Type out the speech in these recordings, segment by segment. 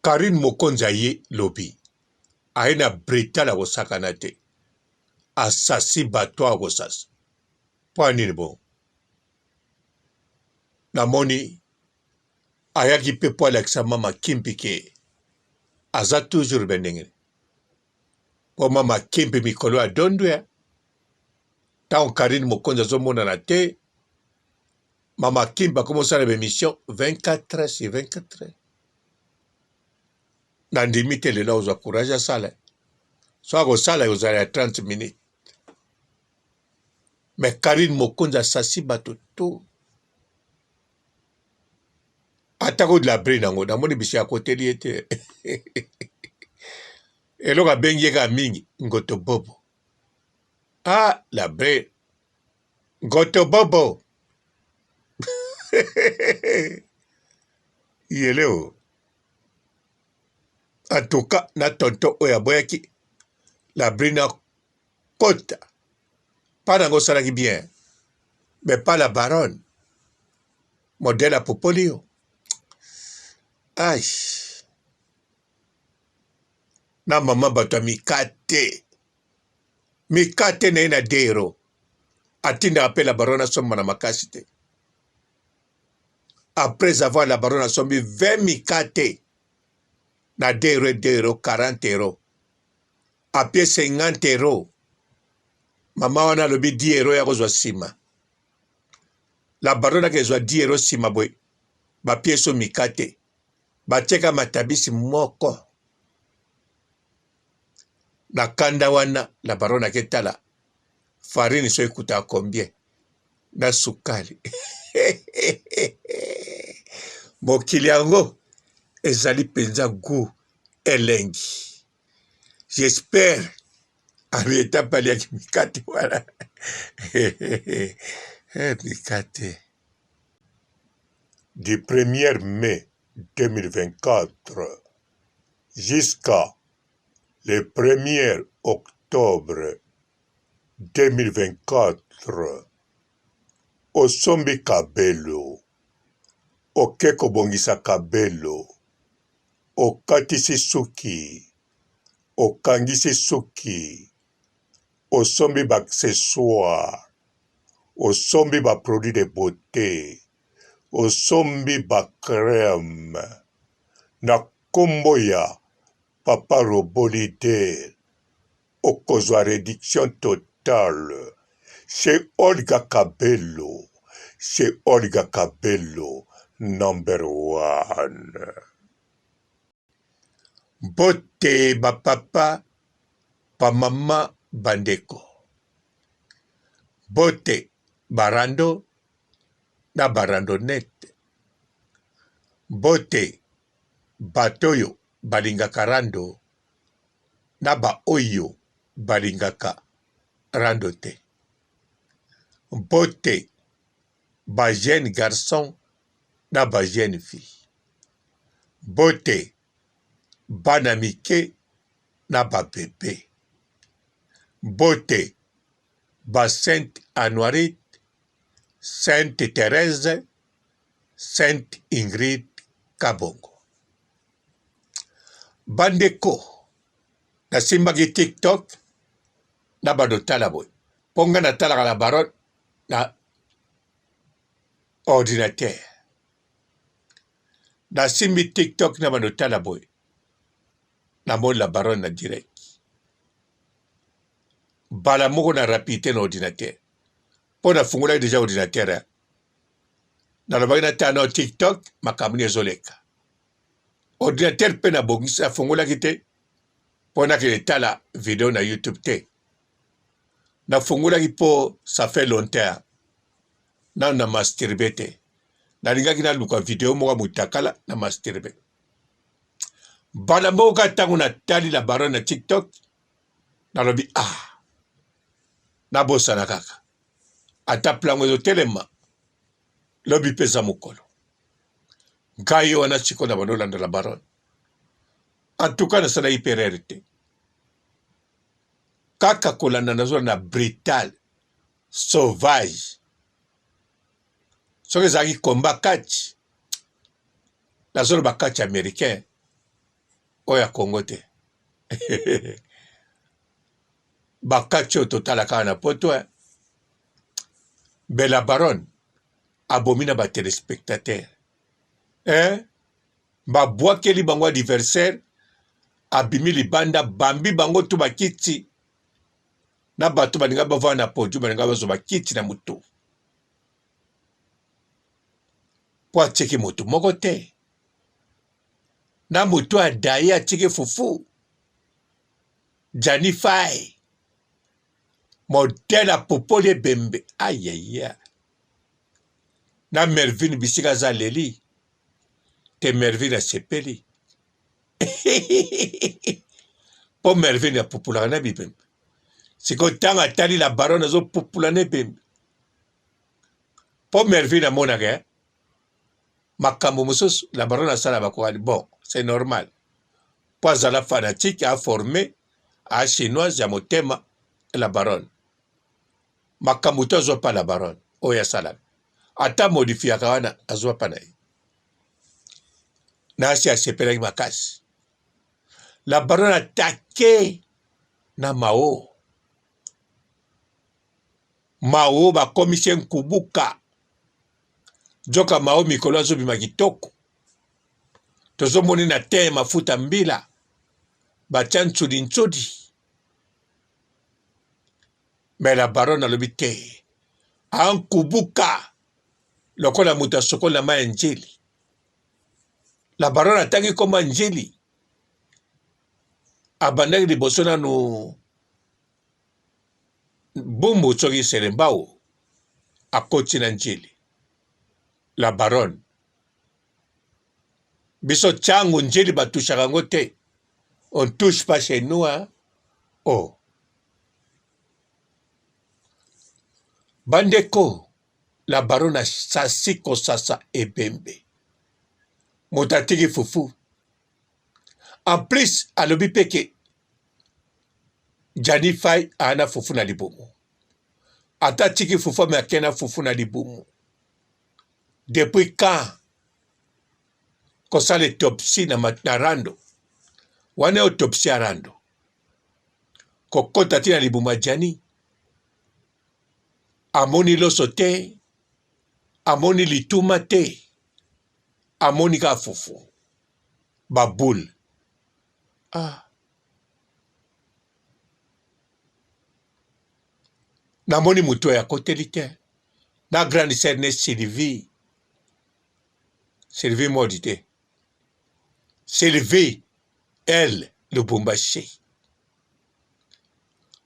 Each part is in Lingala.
Carine mokonzi aye lobi aye na brutal akosakana te asasi bato akosasa mpo nini bongo namoni ayaki mpe mpo alakisa mama kimpi ke aza toujours be ndenge mpo mama kimpi mikolo ya dondwe ntango Carine mokonzi azomonana te mama kimpi akomi osala ba emission 24 heures sur 24 heures nandimi te lelo akozwa courage asala so akosala ekozala ya 30 minutes mais Carine mokonzi asasi bato to ata ko labre nango namoni biso akoteli ye te eloko abengi ye kaka mingi ngoto bobo ah labre ngoto bobo yele o en tout cas na tonton oyo aboyaki labrina kota pa nango osalaki bien mais pas la baronne modèle apopoli yo ai na mama bato ya mikate mikate na ye na dero atindaka mpe la baronne asomba na makasi te après avoir la baronne asombi 20 mikate na 2 euro 2 euro 40 euro apie 50 euro mama wana alobi 10 euro ya kozwa nsima la baronne akezwa 10 euro nsima boye bapie so mikate batieka matabisi moko na kanda wana la baronne aketala farine so ekutaka combien na sukali mokili yango ezali mpenza gout elengi j'espère Henrietta mpe aliaki mikate wana eh, mikate du 1er mai 2024 jusqu'à le 1er octobre 2024 osombi kabelo oke kobongisa kabelo okatisi suki okangisi suki osombi ba accessoires osombi ba produits de beaute osombi ba crème na kombo ya papa robot leader okozwa reduction totale chez Olga Kabelo chez Olga Kabelo number one. Mbote ba papa, ba mama, ba ndeko. Mbote ba rando na ba randonnette. Mbote bato oyo balingaka rando na ba oyo balingaka rando te. Mbote ba jeunes garçons na ba jeunes filles. Mbote bana mike na ba bebe. Mbote ba Sainte Anuarite, Sainte Therèse, Sainte Ingrid Kabongo. Bandeko, nasimbaki TikTok na bando tala boye mpo ngai natalaka la baronne na ordinateur. Nasimbi TikTok na bando tala boye namoni la baronne na direct mbala moko na rapidite na ordinateur mpo nafungolaki deja ordinateur eh. Nalobaki natala na TikTok makambo nini ezoleka. Ordinateur mpe nabongisi nafungolaki te mpo nakende tala video na YouTube te. Nafungolaki mpo ça fait longtemps nanu na masturbe te. Nalingaki naluka video moko ya mutakala na masturbe. Mbala moko kaka ntango natali la baronne na TikTok nalobi ah nabosana kaka ata plango ezotelema lobi mpe eza mokolo ngai wana sikoyo na bando olanda la baronne en tout cas nasalaki mpe erreur te kaka kolanda nazolanda brutal sauvage soki ezalaki combat catch nazoloba catch américain. Oyo ya Congo te. Bakati oyo totala kaka na poto eh. Bella Baronne abomi na ba telespectateurs. Eh? Babwakeli bango adversaire abimi libanda bambi bango tu bakiti na bato balinga bavanda na podium balinga bazwa bakiti na motu mpo atiki motu moko te na motu adaye atiki fufu Gianni Fay modèle apopoli ebembe ayaya na Mervine bisika aza aleli te Mervine asepeli mpo Mervine apupulaka na bibembe sikoyo ntango atali la baronne azopupula na ebembe mpo Mervine amonaka eh? makambo mosusu la baronne asala bakokani bon c'est normal mpo azala fanatique aforme a chinoise ya motema la baronne makambo to azwa pa la baronne oyo asalaka ata modifiaka wana azwa pa na ye nasi asepelaki makasi la baronne atake na mao mao bakomisi ye nkubuka Nzoka Mao mikolo azobima kitoko. Tozomoni na te mafuta mbila batia nsudi nsudi. Mais la baronne alobi te ankubuka lokola moto asokoli na mai ya njili. La baronne atangi komba njili abandaki liboso nanu Bumbu soki Selembao akoti na Ndjili la baronne biso tshangu Ndjili ba touchaka yango te on touche pas chez nous hein oh bandeko la baronne asasi kosasa ebembe moto atiki fufu en plus alobi pe ke Gianni Fay aa na fufu na libumu. Ata atiki fufu ame ake na fufu na libumu. Depuis quand kosala autopsie na, na rando wana autopsie ya rando kokota ti na libumu ya Gianni amoni loso te amoni lituma te amoni kaka fufu baboule ah. Namoni moto oyo akoteli te na grande sœur ne Sylvie Sylvie Modi te Sylvie elle Lubumbashi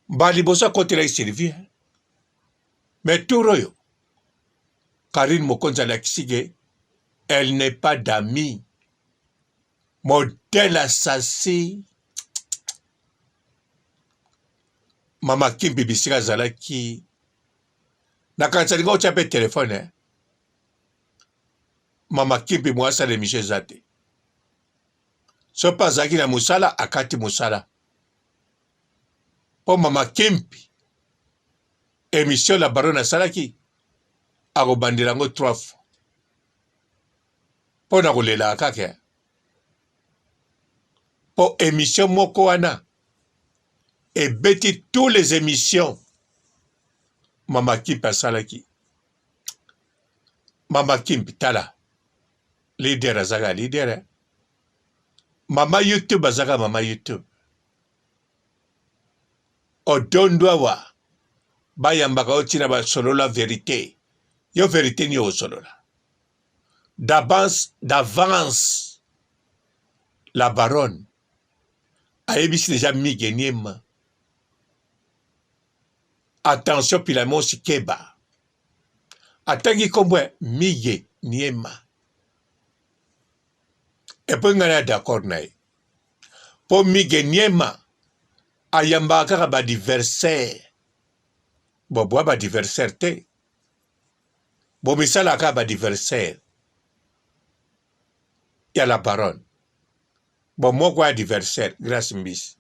mbala liboso akotelaki Sylvie mais tour oyo Karine Mokonzi alakisi ke elle n'est pas d'amis modèle asasi mama kimpi bisika azalaki nakanisa linga otya mpe telefone eh? mama kimpi mwasi ala emission eza te so mpe azalaki na mosala akati mosala mpo mama kimpi emission la baronne asalaki akobandela yango trois fois mpo na kolelaka kaka mpo emission moko wana ebeti tous les emissions mama kimpi asalaki mama kimpi tala leader azaka leader eh? mama youtube azaka mama youtube odondo awa bayambaka yo ntina basolola verite yo verite nini osolola d'avance d'avance la baronne ayebisi deja Migue Niema attention Pilamosi keba atangi kombo ya Migue Niema epuis ngai na d'accord na ye mpo Migue Niema ayambaka kaka ba adversaire bobwa ba adversaire te Bomisalaka ba adversaire ya la baronne. Bon moko ya adversaire Grace Mbisi.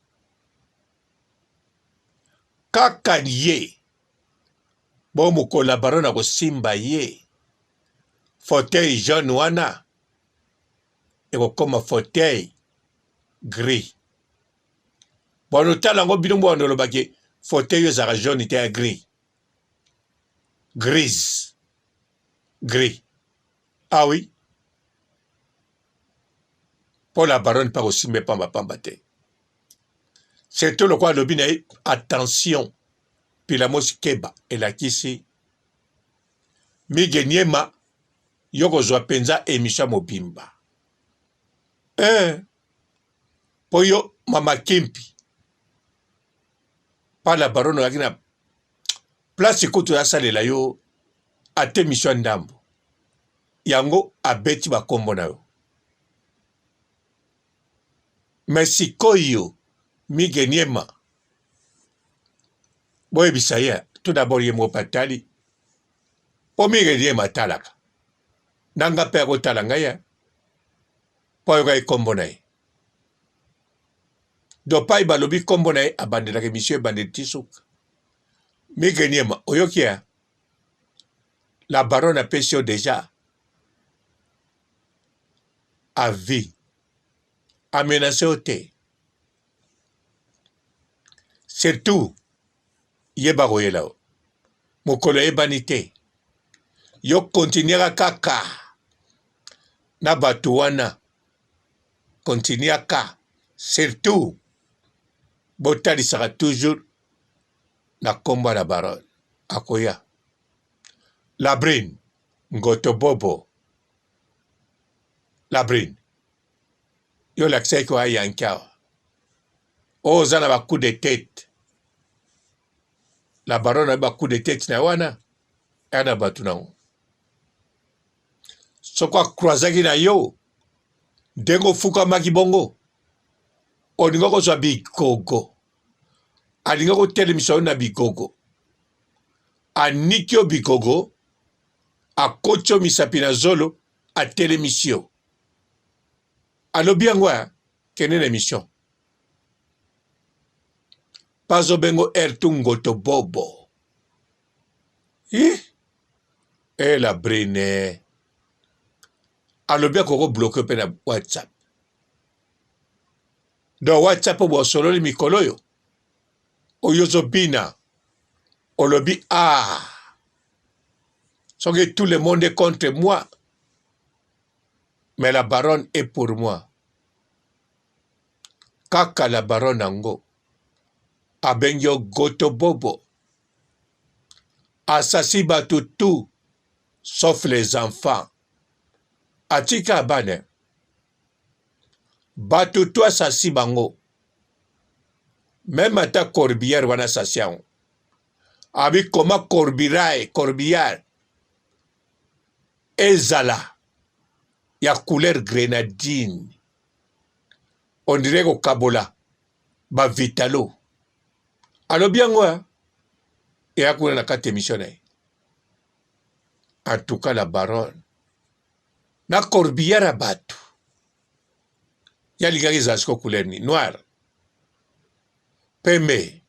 Kaka ye bo mokolo la baronne akosimba ye fauteuil jaune wana ekokoma fauteuil Gris. Bwana otala yango bino bwana olobaki fauteuil oyo ezalaka jaune te ya gris. Grise. Gris. Ah oui. Mpo la baronne mpe akosimba pamba pamba te. Surtout lokola alobi na ye attention Pilamosi keba elakisi Migue Niema yo kozwa mpenza emission mobimba eh, mpo yo mama Kimpi pa la baronne oyaki na place kutu asalela yo ata emission ya ndambo yango abeti bakombo na yo me sikoyo Migue Niema boyebisa ye tout d'abord ye moko atali mpo Migue Niema atalaka na nga mpe akotala ngai ye mpo ayokaki nkombo na ye dopai balobi nkombo na ye abandelaka emission ebandeli ti suka Migue Niema oyoki ya la baronne apesi yo deja avis amenase yo te surtout yeba koyela yo mokolo eyebani te yo kontinuaka kaka na bato wana kontinuaka surtout botalisaka toujours na nkombo ya la baronne akoya la brune ngoto bobo la brune yo olakisaki ko ayanki awa oyo oza na ba coup de tete la baronne ayebi ba coup de tete na wana ya na bato nango soko akroisaki na yo ndenge ofukamaki bongo olinga kozwa bigogo alinga kotelemisa yo na bigogo aniki yo bigogo akoti yo misapi na zolo atelemisi yo alobi yango ya kende na emission pazo bengo ertu ngoto bobo ih e la brine alobi akoko bloke mpe na whatsapp donc whatsapp bosololi mikolo oyo oyo ozobina olobi ah soki tout le monde est contre moi mais la baronne est pour moi kaka la baronne yango abengi yo goto bobo asasi bato tout sauf les enfants atika bana bato tout asasi bango meme ata corbillard wana asasi yango abi koma corbillard corbillard ezala ya couleur grenadine on dirait kokabola ba vitalo alobi yango ya eya kuna na kati emission na ye en tout cas la baronne na corbillard ya bato ye alingaki ezala siko couleur nini noir pembe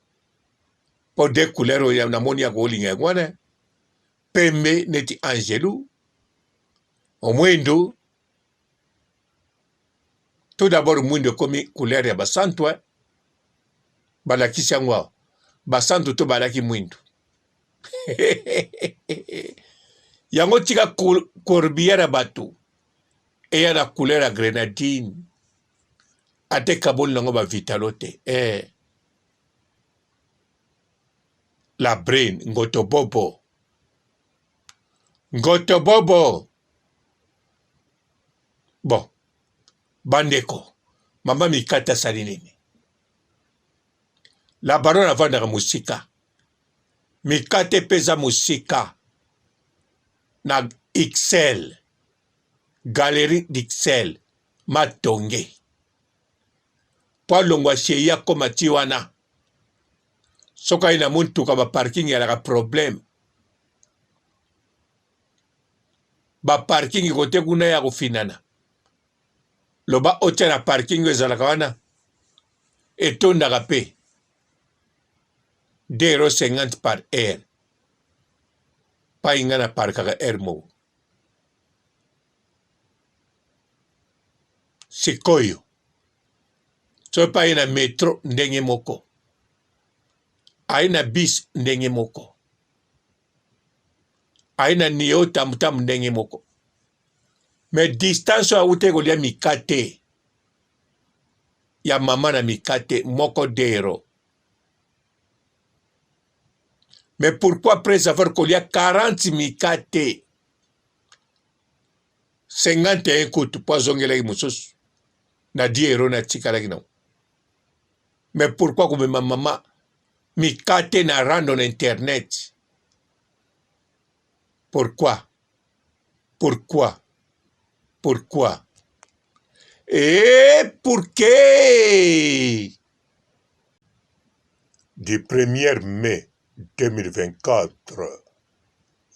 mpo de couleur oyo namoni ya kolinga yango wana pembe neti angelu omwindo tout d'abord mwindo ekomi couleur ya basantu eh? balakisi yango awa basantu to balaki mwindu yango tika corbillard ya bato eya na couleur ya grenadine ata ekaboli nango bavitalo te eh. La brune ngoto bobo ngoto bobo bon bandeko mama mikate asali nini la baronne avandaka mosika mikate mpe eza mosika na xl galerie d'xl matonge mpo alongwa chez ye akoma ti wana soki aye na motuka ba parking eyalaka problème ba parking kote kuna ya kofinana loba otia na parking oyo ezalaka wana etondaka mpe 2,50 par heure pai nga na parkaka heure moko sikoyo. Soki mpe aye na metro ndenge moko, aye na bus ndenge moko, aye na neo tamutamu ndenge moko. Mais distance oyo awutaki kolia mikate ya mama na mikate moko dero. Mais pourquoi après avoir kolia 40 mikate 51 kutu mpo azongelaki mosusu na 10 euro natikalaki nango mais pourquoi komema mama mikate na rando na internet pourquoi pourquoi pourquoi et pourquoi Du 1er mai 2024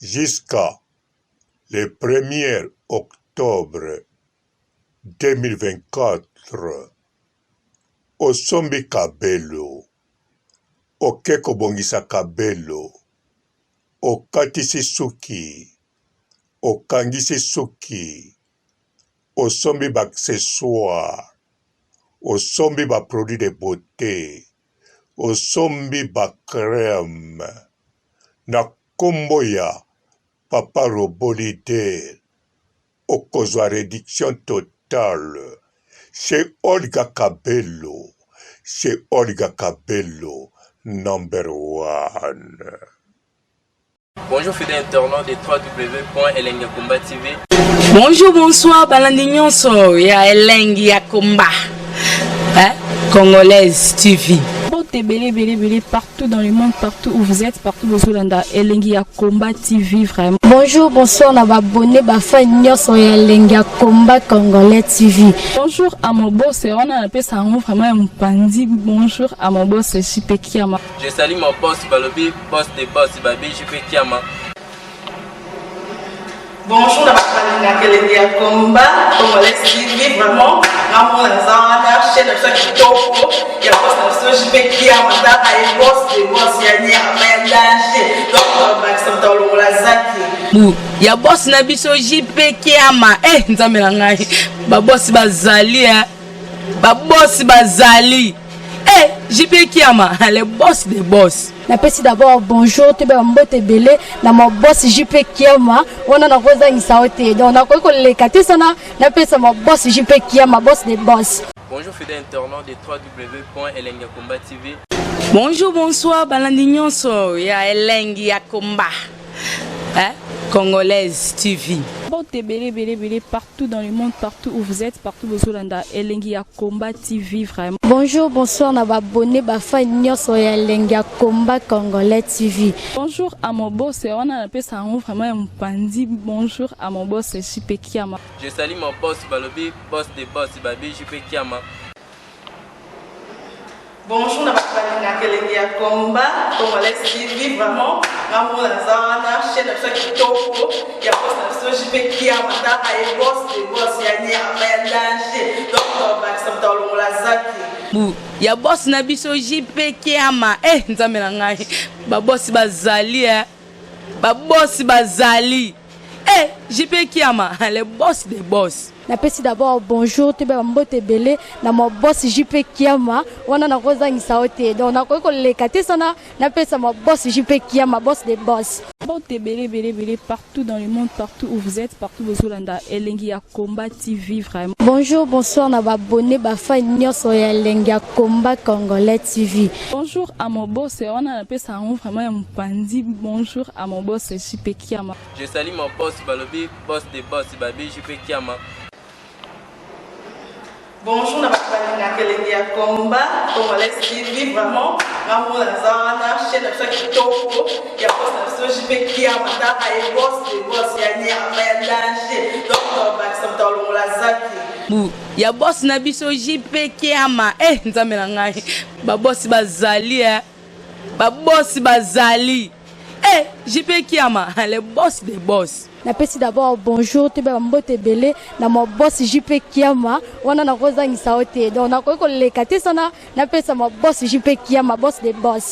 jusqu'à le 1er octobre 2024 osombi kabelo oke kobongisa kabelo okatisi suki okangisi suki osombi ba accessoires osombi ba produits de beaute osombi ba crème na kombo ya papa robot leader okozwa reduction totale chez Olga Kabelo chez Olga Kabelo number one. Bonjour fidèles internautes de www.elengiyakomba TV. Bonjour, bonsoir, balandi nyonso ya Elengi ya Komba. Hein? Congolaise TV. Mbote ebele ebele ebele partout dans le monde, partout où vous êtes, partout bozolanda Elengi ya Combat TV vraiment. Bonjour, bonsoir na ba abonné ba fan nyonso ya Elengi ya Combat Congolais TV. Bonjour à mon boss, wana napesa yango vraiment ya mopanzi. Bonjour à mon boss JP Kiama. Je salue mon boss balobi boss de boss babi JP Kiama. Bonjour na bato balingaka elengi ya combat congolais TV vraiment ngamona naza wana chaîne na biso ya kitoko ya boss na biso JP Kiama tala ye boss de boss ya nyama ya danger donc bakisa moto alongola zaki bu ya boss na biso JP Kiama eh nzambe na ngai ba boss bazali eh ba boss bazali eh JP Kiama le boss de boss. Napesi d'abord bonjour toyeba mbote ebele na ma boss JP Kiama wana nakozangisa yo te donc nakoki koleka te sana napesa ma boss JP Kiama boss de boss. Bonjour fidèles internautes de www.elengiyakomba TV. Bonjour, bonsoir, balandi nyonso ya Elengi ya Komba. Hein? Congolaise TV. Mbote ebele ebele ebele partout dans le monde, partout où vous êtes, partout bozolanda Elengi ya Combat TV vraiment. Bonjour, bonsoir na ba abonné ba fan nyonso ya Elengi ya Combat Congolais TV. Bonjour à mon boss, wana napesa yango vraiment ya mopanzi. Bonjour à mon boss JP Kiama. Je salue mon boss balobi boss de boss babi JP Kiama. Bonjour na bato balingaka elengi ya combat congolais TV vraiment ngamona naza wana chaîne na biso ya kitoko ya boss na biso JP Kiama tala ye boss de boss ya nyama ya danger donc bakisa moto alongola zaki bu ya boss na biso JP Kiama eh nzambe na ngai ba boss bazali eh ba boss bazali eh JP Kiama le boss de boss. Napesi d'abord bonjour toyeba mbote ebele na ma boss JP Kiama wana nakozangisa yo te donc nakoki koleka te sana napesa ma boss JP Kiama boss de boss. Mbote ebele ebele ebele partout dans le monde, partout où vous êtes, partout bozolanda Elengi ya Combat TV vraiment. Bonjour, bonsoir na ba abonné ba fan nyonso ya Elengi ya Combat Congolais TV. Bonjour à mon boss, wana napesa yango vraiment ya mopanzi. Bonjour à mon boss JP Kiama. Je salue mon boss balobi boss de boss babi JP Kiama. Bonjour na bato balingaka elengi ya combat congolais TV vraiment ngamona naza wana chaîne na biso ya kitoko ya boss na biso JP Kiama tala ye boss de boss ya nyama ya danger donc bakisa moto alongola zaki bu ya boss na biso JP Kiama eh nzambe na ngai ba boss bazali eh ba boss bazali eh JP Kiama le boss de boss. Napesi d'abord bonjour toyeba mbote ebele na ma boss JP Kiama wana nakozangisa yo te donc nakoki koleka te sana napesa ma boss JP Kiama boss de boss.